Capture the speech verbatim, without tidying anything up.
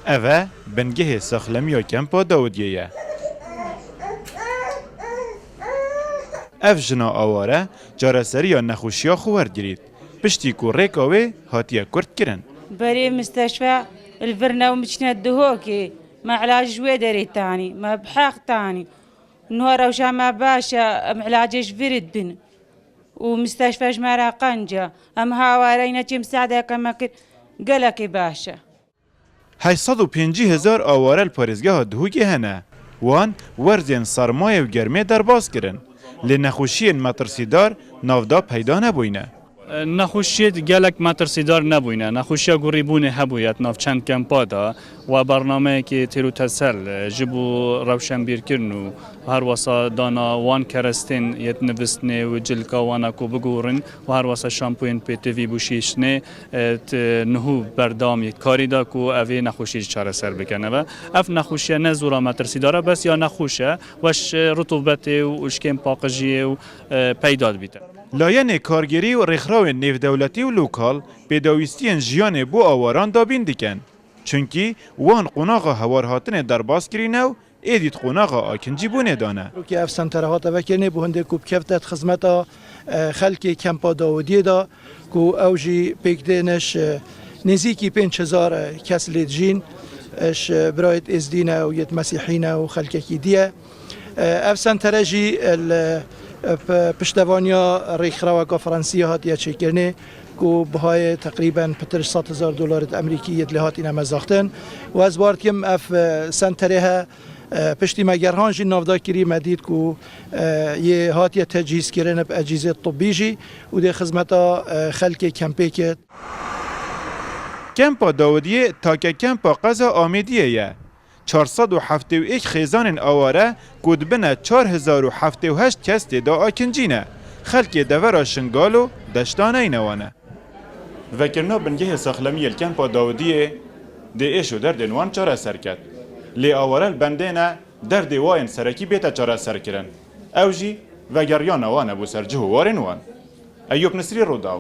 Ev e bingehê saxlemiya kempa Dawidiyê ye. Ev jina aware çareseriya nexweşiya xwe werdigirît, piştî ku rêka wê hatiye kurtkirin. Berê misteşfe li vir ne û miçine Duhokê, me îlac ji wê derê tanî, me bi heq tanî. Niha rewşa me baş e, em îlacê ji vir dibin. Û misteşfe ji me re qenc e. Em hawareyne çi misadeke me kir, gelekî baş e. Heşt sed û pêncî hezar aware li parêzgeha Duhokê hene. Wan werzên sermayê û germê derbas kirin. Lê nexweşiyên metirsîdar navda peyda nebûyne. Nexweşiyê gelek metirsîdar nebûyne. Nexweşiya gurîbûnê hebûye di nav çend kempa de. We bernameyekê têr û tesel ji bo rewşenbîrkirin û her wesa dana wan kerestên yê di nivistnê û cilka wana ku bigurin û her wesa şampoyên pêtivî bo şîştinê, e, di nuhû berdewamî karî da ku ev ê nexweşî çareser bikin. Ev, ev nexweşiye ne zora metirsîdar e, bes ya nexweş e, weş, e, rutubetê û ûşkên paqijiyê û, e, peyda dibîte. Layenê kargêrî û rêxrawên nêvdewletî û lokal pêdawîstiyên jiyanê bo awaran dabîn dikin. Çunkî wan qonaxa hewarhatinê derbas kirîne û êdî di qonaxa akincîbûnê de ne. Wekî ev sentere hate vekirinê bo hindê ku bikevte di xizmeta, e, xelkê kempa Dawidiyê de ku ew jî pêk dêne ji nêzîkî pênc hezar kes lê dijîn, e, ji birayêt êzdî ne û yêt mesîhî ne û xelkekî dî ye. Ev sentere jî li, e, p-, piştevaniya rêkxiraweka Fransî hatiye çêkirinê ku bihayê teqrîben pitir ji sed hezar dolarê di Emerîkî yê dilê hatîne mezaxtin. Û ez bar dikim ev, e, senterê he, e, piştî me gerhan jî navda kirî me dît ku, e, yê hatiye tecîzkirin bi ecîzê tibbî jî û dê xizmeta, e, xelkê kempê kir. Kempa Dawidiyê take kempa qeza Amêdiyê ye. Çar sed û heftê û yek xêzanên aware ku dibine çar hezar û heftê û heşt kes tê de akincî ne. Xelkê devera Şingalo deşta neyne wan e. Vekirina bingehê saxlemiyê li kempa Dawidiyê dê êş û derdên wan çareser ket. Lê aware li bendê ne derdê wa yên serekî bête çareserkirin. Ew jî vegeriyana wan e bo ser cih û warên wan. Eyûp Nisrî, Rûdaw.